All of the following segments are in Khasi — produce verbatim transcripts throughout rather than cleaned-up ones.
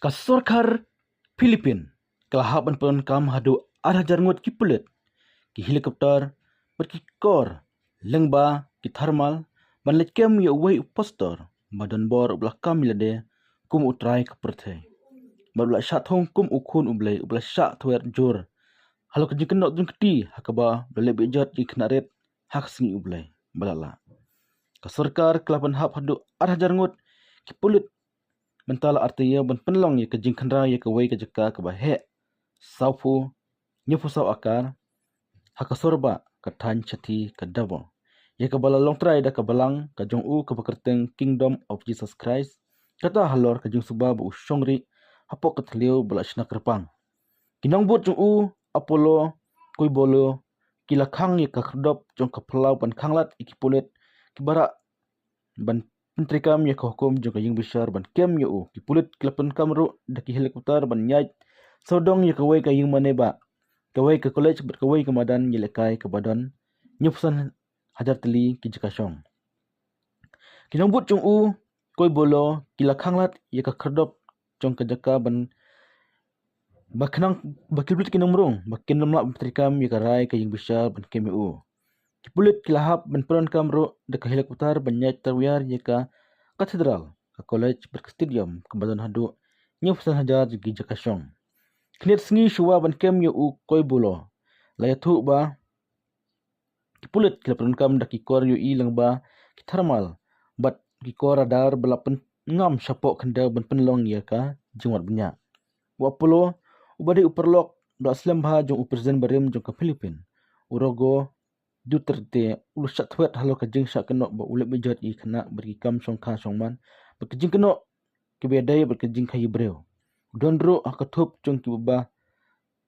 Ka sorkar Philippine ka la hap ban pyndonkam haduh ar hajar ngut ki pulit, ki helicopter bad ki kor lyngba ki thermal ban leit kem ïa uwei u pastor ba don bor uba la kam ïalade kum u trai ka pyrthei, bad uba la shah thung kum u khun U Blei uba la shah thwet jur halor ka jingkynnoh jingkti ha kaba u la leh bejot ïa ki khynnah rit ha ka sngi U Blei ba la lah. Ka sorkar ka la pynhap haduh ar hajar ngut ki pulit mynta la artylli ban pynlong ïa ka jingkhynra ïa kawei ka jaka kaba heh sawphew hynñiewphew saw akar ha ka sorbah ka thaiñ shathie ka Davao, ïa kaba la longtrai da ka balang ka jong u kaba kyrteng Kingdom of Jesus Christ, kata halor ka jingsuba ba u shong rieh hapoh ka thliew ba la shna kyrpang. Ki nongbud jong u, Apollo Quibolo, ki la khang ïa ka khyrdop jong ka phyllaw ban khanglad ïa ki pulit kiba rah ban pyntreikam ïa ka hukum jong ka ïingbishar ban kem ïa u. Ki pulit ki la pyndonkam ruh da ki helicopter ban ïaid sawdong ïa kawei ka ïingmane bah, kawei ka college bad kawei ka madan ïalehkai kaba don hynñiewphew san hajar tylli ki jaka shong. Ki nongbud jong u Quibolo ki la khanglad ïa ka khyrdop jong ka jaka ban ba khnang ba ki pulit ki nongmrung ba kin ym lah ban pyntreikam ïa ka rai ka ïingbishar ban kem ïa u. Ki pulit ki la hap ban pyndonkam ruh da ka helicopter ban ïaid tawiar ïa ka cathedral, ka college bad ka stadium kaba don haduh hynñiewphew san hajar ki jaka shong. Khyndiat sngi shuwa ban kem ïa u Quibolo, la ïathuh ba ki pulit ki la pyndonkam da ki kor ïohi lyngba ki thermal bad ki kor radar ba la pynngam shapoh khyndew ban pynlong ïa ka jingwad bniah. U Apollo, uba dei u paralok ba la slem bha jong u president barim jong ka Philippine, u Rodrigo Duterte, u la shah thwet halor ka jingshah kynnoh ba u leh bejot ïa ki khynnah bad ki kam shongkha shongman bad ka jingkynnoh kiba ïadei bad ka jingkhaïi briew. U don ruh ha ka thup jong kiba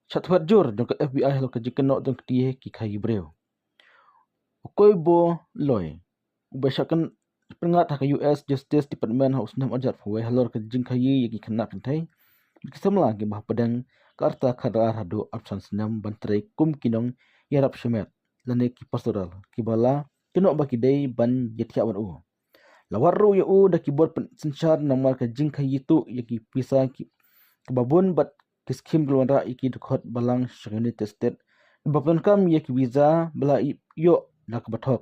shah thwet jur jong ka F B I halor ka jingkynnoh jong kti ki khaïi briew. U Quibolo, uba shah kynpynïaid ha ka U S Justice Department ha u snem ar hajar arphew wei halor ka jingkhaïi ïa ki khynnah kynthei bad ki samla kiba hapdeng ka rta khadar haduh arphew san snem ban trei kum ki nongïarap shimet lane ki pastoral, kiba la kynnoh ba ki dei ban ïathiah bad u. La wad ruh ïa u da ki bor pynsynshar namar ka jingkhaïi tuh ïa ki pisa ki kaba bun bad ki skhim ki la wanrah ïa ki dkhot balang sha ka United States, ba pyndonkam ïa ki visa ba la ïoh da kaba thok.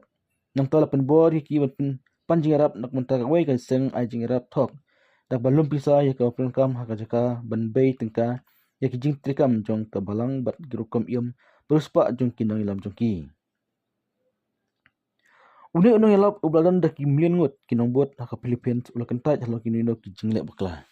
Nangta la pynbor ïa ki ban pyn, pan jingïarap na ka bynta kawei ka seng ai jingïarap thok, da kaba lum pisa ïa kaba pyndonkam ha ka jaka ban bei tyngka ïa ki jingtreikam jong ka balang bad ki rukom im ba riewspah jong ki nongïalam jong ki. Une u nongïalap uba la don da ki million ngut ki nongbud ha ka Philippines u la kyntait halor kino kino ki jingleh bakla.